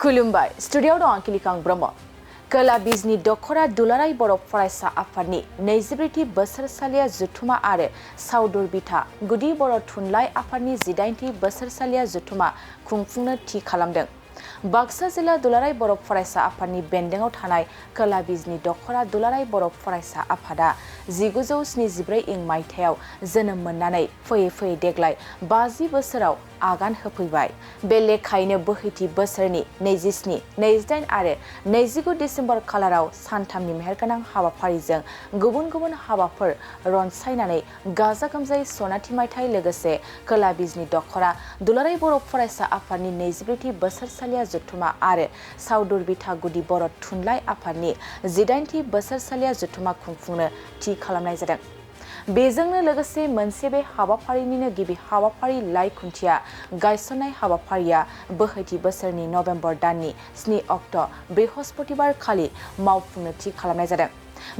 खुलुमबाय स्टुडियाव दं आंखिलिकां ब्रह्म कोला बिजनी दख'रा दुलाराय बर' फरायसा आफादनि 23थि बोसोरसालिया जुथुमा आरो सावदुर बिथा गुदि बर' थुनलाइ आफादनि 18थि बोसोरसालिया जुथुमा खुंफुंनो थि खालामदों। बाक्सा जिल्ला दुलाराय बर' फरायसा आफादनि बेन्दोङाव थानाय कोला बिजनी दख'रा दुलाराय बर' फरायसा आफादा 1974 इं मायथाइयाव जोनोम मोननानै फैयै फैयै देग्लाय 50 बोसोराव आगान होफैबाय। बे लेखायैनो बोहैथि बोसोरनि 27, 28 आरो 29 डिसेम्बर खालाराव सानथामनि मेहेरगोनां हाबाफारिजों गुबुन गुबुन हाबाफोर रनसायनानै गाजा गोमजायै सनाथि मायथाइ लोगोसे कोला बिजनी दख'रा दुलाराय बर' फरायसा आफादनि 24थि बोसोरसालिया जुथुमा आरो सावदुर बिथा गुदि बर' थुनलाइ आफादनि 18थि बोसोरसालिया जुथुमा खुंफुंनो थि खालामनाय जादों। बेजोंनो लोगोसे मोनसे बे हाबाफारिनिनो गिबि हाबाफारि लाइ खुन्थिया गायसननाय हाबाफारिया बोहैथि बोसोरनि नभेम्बर दाननि 7 अक्ट' बृहस्पतिबार खालि मावफुंनो थि खालामनाय जादों।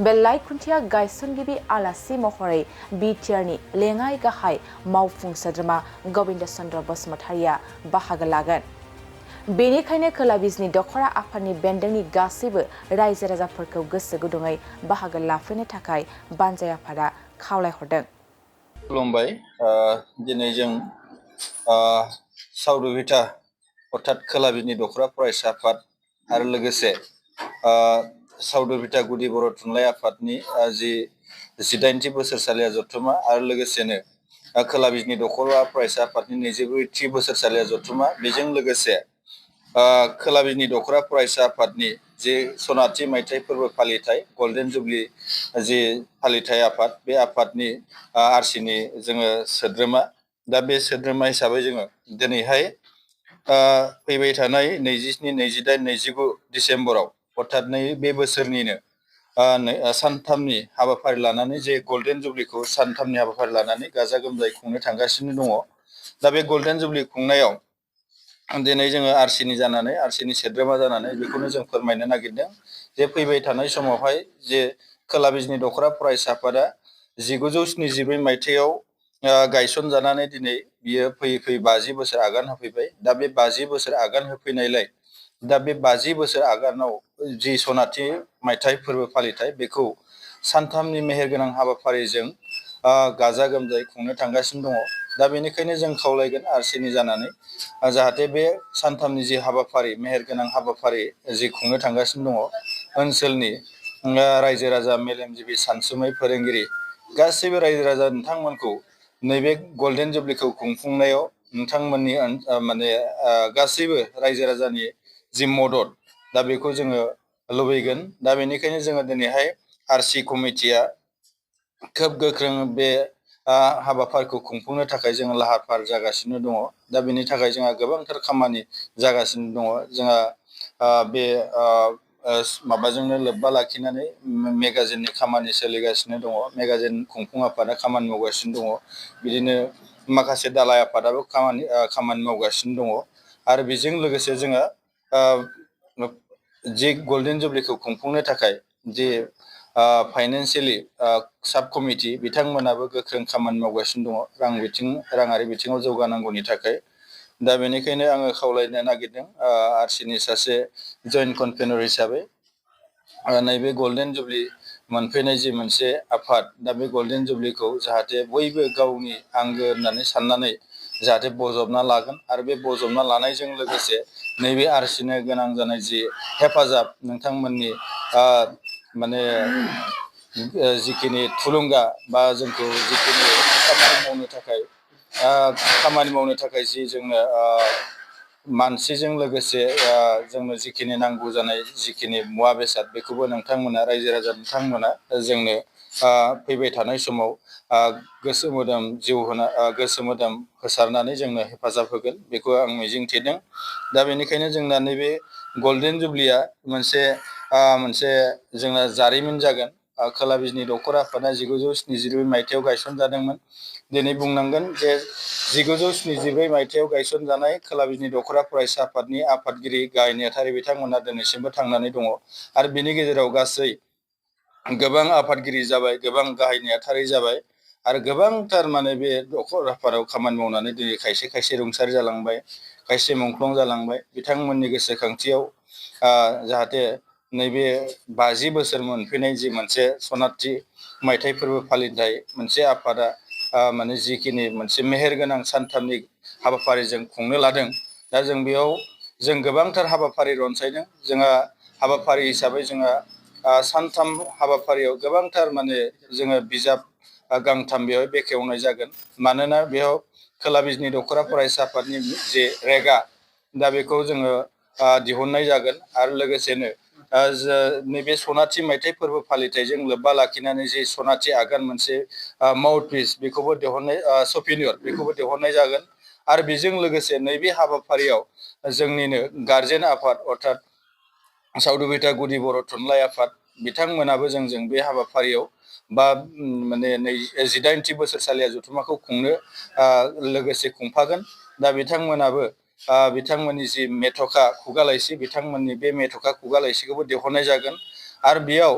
बे लाइ खुन्थिया गायसनगिरि आलासि महरै बिटिआरनि लेङाइ गाहाय मावफुं सोद्रोमा गबिन्द चन्द्र बसुमतारिया बाहागो लागोन। बेनिखायनो कोला बिजनी दख'रा आफादनि बेन्दोंनि गासैबो रायजो राजाफोरखौ गोसो गुदुङै बाहागो लाफैनो थाखाय बानजाय आफादा खावलायहरदों। खुलुमबाय दिनै जों सावदुर बिथा अर्थात कोला बिजनी दख'रा फरायसा आफाद आरो लोगोसे सावदुर बिथा गुदि बर' थुनलाइ आफादनि जि 18थि बोसोरसालिया जथुमा आरो लोगोसेनो कोला बिजनी दख'रा फरायसा आफादनि 24थि बोसोरसालिया जथुमा बेजों लोगोसे कोला बिजनी दख'रा फरायसा आफादनि जे सनाथि मायथाइ फोरबो फालिथाय गल्डेन जुबलि जि फालिथाय आफाद बे आफादनि आरसिनि जोङो सोद्रोमा दा बे सोद्रोमा हिसाबै जोङो दिनैहाय फैबाय थानाय 27, 28, 29 डिसेम्बराव अर्थात बे बोसोरनिनो सानथामनि हाबाफारि लानानै जे गल्डेन जुबलिखौ सानथामनि हाबाफारि लानानै गाजा गोमजायै खुंनो थांगासिनो दङ। दा बे गल्डेन जुबलि खुंनायाव दिनै जोङो आरसिनि जानानै आरसिनि सोद्रोमा जानानै बेखौनो जों फोरमायनो नागिरदों जे फैबाय थानाय समावहाय जे कोला बिजनी दख'रा फरायसा आफादा 1974 मायथाइयाव गायसनजानानै दिनै बियो फैयै फैयै 50 बोसोर आगान होफैबाय। दा बे 50 बोसोर आगान होफैनायलाय दा बे 50 बोसोर आगानाव जि सनाथि मायथाइ फोरबो फालिथाय बेखौ सानथामनि मेहेरगोनां हाबाफारिजों गाजा गोमजायै खुंनो थांगासिनो दङ। दा बेनिखायनो जों खावलायगोन आरसिनि जानानै जाहाथे बे सानथामनि जि हाबाफारि मेहेरगोनां हाबाफारि जि खुंनो थांगासिनो दङ ओनसोलनि रायजो राजा मेलेमजिबि सानसुमै फोरोंगिरि गासैबो रायजो राजा नोंथांमोनखौ नैबे गल्डेन जुबलिखौ खुंफुंनायाव नोंथांमोननि माने गासैबो रायजो राजानि जि मदद दा बेखौ जोङो लुबैगोन। दा बेनिखायनो जोङो दिनैहाय आरसि कमिटिया खोब गोख्रों बे हाबाफारिखौ खुंफुंनो थाखाय जोङो लाहार फाहार जागासिनो दङ। दा बेनि थाखाय जोंहा गोबांथार खामानि जागासिनो दङ। जोंहा बे माबाजोंनो लोब्बा लाखिनानै मेगाजिननि खामानि सोलिगासिनो दङ। मेगाजिन खुंफुं आफादा खामानि मावगासिनो दङ। बिदिनो माखासे दालाइ आफादाबो खामानि मावगासिनो दङ। आरो बेजों लोगोसे जोङो जि गल्डेन जुबलिखौ खुंफुंनो थाखाय जि फाइनान्सियेलि साब कमिटि बिथांमोनाबो गोख्रों खामानि मावगासिनो दङ राङारि बिथिङाव जौगानांगौनि थाखाय। दा बेनिखायनो आङो खावलायनो नागिरदों आरसिनि सासे जइन्ट कनभेनर हिसाबै नैबे गल्डेन जुबलि मोनफैनाय जि मोनसे आफाद दा बे गल्डेन जुबलिखौ जाहाथे बयबो गावनि आंगो होननानै साननानै जाहाथे बजबना लागोन आरो बे बजबना लानायजों लोगोसे नैबे आरसिनो गोनां जानाय जि हेफाजाब नोंथांमोननि माने जिखिनि थुलुंगा बा जोंखौ जिखिनि खामानि मावनो थाखाय जि जोंनो मानसिजों लोगोसे जोंनो जिखिनि नांगौ जानाय जिखिनि मुवा बेसाद बेखौबो नोंथांमोना रायजो राजा नोंथांमोना जोंनो फैबाय थानाय समाव गोसो मोदोम जिउ होना गोसो मोदोम होसारनानै जोंनो हेफाजाब होगोन बेखौ आं मिजिंथिदों। दा बेनिखायनो जोंना नैबे गल्डेन जुबलिया मोनसे जोंना जारिमिन जागोन। कोला बिजनी दख'रा आफादा 1974 मायथाइयाव गायसनजादोंमोन। दिनै बुंनांगोन जे 1974 मायथाइयाव गायसनजानाय कोला बिजनी दख'रा फरायसा आफादनि आफादगिरि गाहाय नेहाथारि बिथांमोना दिनैसिमबो थांनानै दङ। आरो बिनि गेजेराव गासै गोबां आफादगिरि जाबाय, गोबां गाहाय नेहाथारि जाबाय आरो गोबांथार माने बे दख'रा आफादाव खामानि मावनानै दिनै खायसे रुंसारि जालांबाय, खायसे मुंख्लं जालांबाय बिथांमोननि गोसोखांथियाव जाहाथे नैबे 50 बोसोर मोनफैनाय जि मोनसे सनाथि मायथाइ फोरबो फालिथाय मोनसे आफादा माने जिखिनि मोनसे मेहेरगोनां सानथामनि हाबाफारिजों खुंनो लादों दा जों बेयाव जों गोबांथार हाबाफारि रनसायदों जोंहा हाबाफारि हिसाबै जोंहा सानथाम हाबाफारियाव गोबांथार माने जोङो बिजाब गांथाम बेयाव बेखेवनाय जागोन मानोना बेयाव खोला बिजनि दख'रा फरायसा आफादनि जे रेगा दा बेखौ जोङो दिहुननाय जागोन आरो लोगोसेनो नैबे सनाथि मायथाइ फोरबो फालिथायजों लोब्बा लाखिनानै जे सनाथि आगान मोनसे माउथ पिस बेखौबो दिहुननाय सफिनियर बेखौबो दिहुननाय जागोन आरो बेजों लोगोसे नैबे हाबाफारियाव जोंनिनो गार्जेन आफाद अर्थात सावदुबिटा गुदि बर' थुनलाइ आफाद बिथांमोनाबो जोंजों बे हाबाफारियाव बा माने 18थि बोसोरसालिया जथुम्माखौ खुंनो लोगोसे खुंफागोन दा बिथांमोनाबो बिथांमोननि जि मेथ'खा खुगा लाइसि बिथांमोननि बे मेथ'खा खुगा लाइसिखौबो दिहुननाय जागोन आरो बेयाव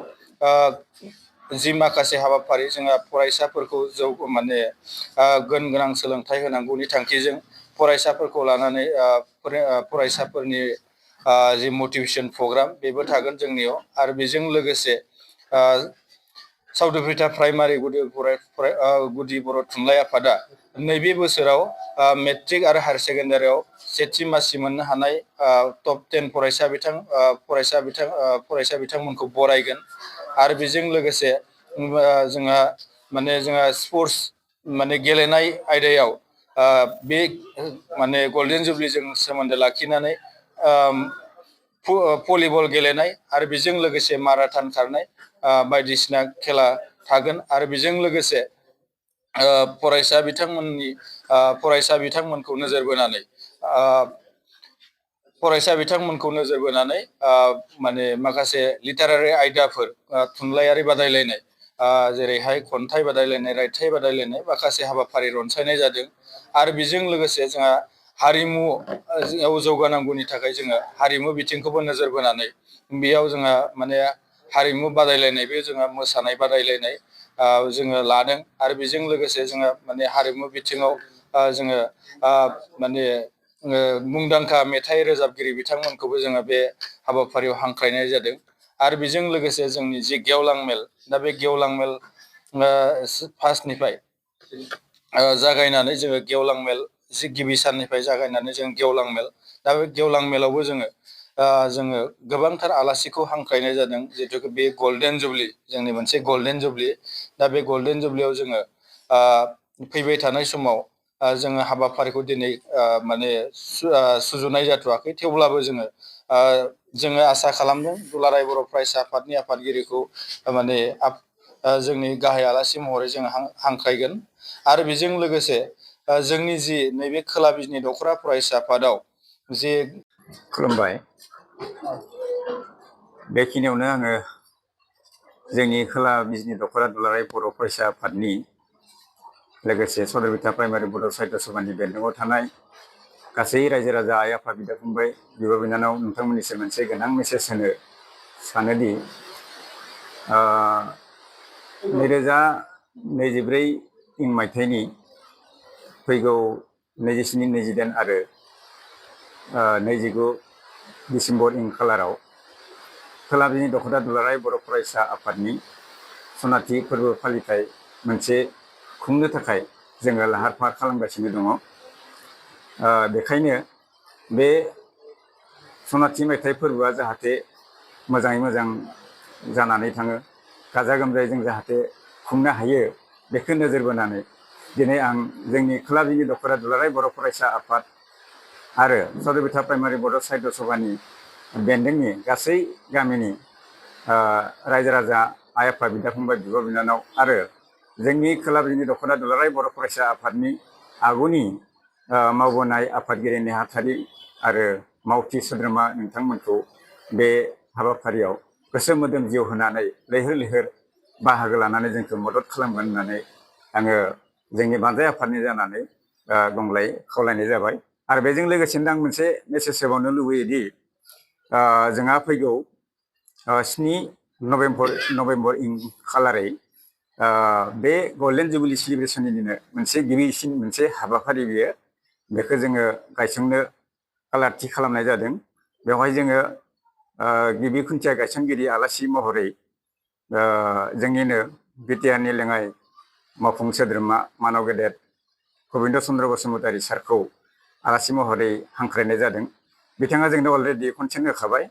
जि माखासे हाबाफारि जोंहा फरायसाफोरखौ माने गुन गोनां सोलोंथाइ होनांगौनि थांखिजों फरायसाफोरखौ लानानै फरायसाफोरनि जि मटिभेसन प्रग्राम बेबो थागोन जोंनियाव आरो बेजों लोगोसे सावदुबिटा प्राइमारि गुदि बर' थुनलाइ आफादा नैबे बोसोराव मेट्रिक आरो हायार सेकेण्डारियाव सेथि मासि मोननो हानाय टप 10 फरायसा बिथांमोनखौ बरायगोन आरो बेजों लोगोसे जोंहा स्पर्ट्स माने गेलेनाय आयदायाव बे माने गल्डेन जुबलिजों सोमोन्दो लाखिनानै भलिबल गेलेनाय आरो बेजों लोगोसे माराथन खारनाय बायदिसिना खेला थागोन आरो बेजों लोगोसे फरायसा बिथांमोनखौ नोजोर बोनानै माने माखासे लिटारारि आयदाफोर थुनलाइयारि बादायलायनाय जेरैहाय खन्थाइ बादायलायनाय रायथाइ बादायलायनाय माखासे हाबाफारि रनसायनाय जादों आरो बेजों लोगोसे जोंहा हारिमुआव जौगानांगौनि थाखाय जोङो हारिमु बिथिंखौबो नोजोर बोनानै बेयाव जोंहा माने हारिमु बादायलायनायबो जोंहा मोसानाय बादायलायनाय जोङो लादों आरो बेजों लोगोसे जोङो माने हारिमु बिथिङाव जोङो माने मुंदांखा मेथाइ रोजाबगिरि बिथांमोनखौबो जोङो बे हाबाफारियाव हांख्रायनाय जादों आरो बेजों लोगोसे जोंनि जि गेवलां मेल दा बे गेवलां मेल फार्स्टनिफ्राय जागायनानै जोङो गेवलां मेल जि गिबि साननिफ्राय जागायनानै जों गेवलां मेल दा बे गेवलां मेलावबो जोङो गोबांथार आलासिखौ हांख्रायनाय जादों जिहेतु बे गल्डेन जुबलि जोंनि मोनसे गल्डेन जुबलि दा बे गल्डेन जुबलियाव जोङो फैबाय थानाय समाव जोङो हाबाफारिखौ दिनै माने सुजुनाय जाथ'वाखै थेवब्लाबो जोङो आसा खालामदों दुलाराय बर' फरायसा आफादनि आफादगिरिखौ माने जोंनि गाहाय आलासि महरै जोङो हांख्रायगोन आरो बेजों लोगोसे जोंनि जि नैबे खोला बिजनि दख'रा फरायसा आफादाव जे खुलुमबाय बेखिनियावनो आङो जोंनि खोला बिजनि दख'रा दुलाराय बर' फरायसा आफादनि लोगोसे सावदुबिटा प्राइमारि बर' साहित्य सभानि बेन्दोंआव थानाय गासै रायजो राजा आइ आफा बिदा फंबाय बिब' बिनानाव नोंथांमोननिसिम मोनसे गोनां मेसेज होनो सानोदि 2024 मायथाइनि फैगौ 27, 28 आरो 29 डिसेम्बर खालाराव खोला बिजनि दख'रा दुलाराय बर' फरायसा आफादनि सनाथि फोरबो फालिथाय मोनसे खुंनो थाखाय जोङो लाहार फाहार खालामगासिनो दङ। बेखायनो बे सनाथि मायथाइ फोरबोआ जाहाथे मोजाङै मोजां जानानै थाङो गाजा गोमजायै जों जाहाथे खुंनो हायो बेखौ नोजोर बोनानै दिनै आं जोंनि खोला बिजनि दख'रा दुलाराय बर' फरायसा आफाद आरो सावदुबिटा प्राइमारि बर' साहित्य सभानि बेन्दोंनि गासै गामिनि रायजो राजा आइ आफा बिदा फंबाय बिब' बिनानाव आरो जोंनि खोला बिजनि दख'रा दुलाराय बर' फरायसा आफादनि आगुनि मावबोनाय आफादगिरि नेहाथारि आरो मावथि सोद्रोमा नोंथांमोनखौ बे हाबाफारियाव गोसो मोदोम जिउ होनानै लैहोर लैहोर बाहागो लानानै जोंखौ मदद खालामगोन होननानै आङो जोंनि बानजाय आफादनि जानानै गंग्लाय खावलायनाय जाबाय। आरो बेजों लोगोसेनो आं मोनसे मेसेज होबावनो लुबैयोदि जोंहा फैगौ 7 नभेम्बर खालारै बे गल्डेन जुबलि सेलिब्रेसननिनो मोनसे गिबिसिन मोनसे हाबाफारि बेखौ जोङो गायसंनो कालार थि खालामनाय जादों। बेवहाय जोङो गिबि खुन्थिया गायसनगिरि आलासि महरै जोंनिनो बिटिआरनि लेङाइ मावफुं सोद्रोमा मानव गेदेर गबिन्द चन्द्र बसुमतारी सारखौ आलासि महरै हांख्रायनाय जादों। बिथाङा जोंनो अलरेडि कनसेन्ट होखाबाय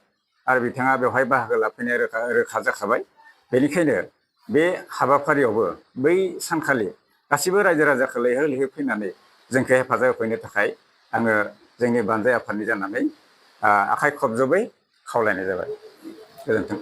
आरो बिथाङा बेवहाय बाहागो लाफैनो रोखा जाखाबाय। बेनिखायनो बे हाबाफारियावबो बै सानखालि गासिबो रायजो राजाखौ लैहोर लैहोर फैनानै जोंखौ हेफाजाब होफैनो थाखाय आङो जोंनि बानजाय आफादनि जानानै आखाइ खबजबै खावलायनाय जाबाय। गोजोन्थों।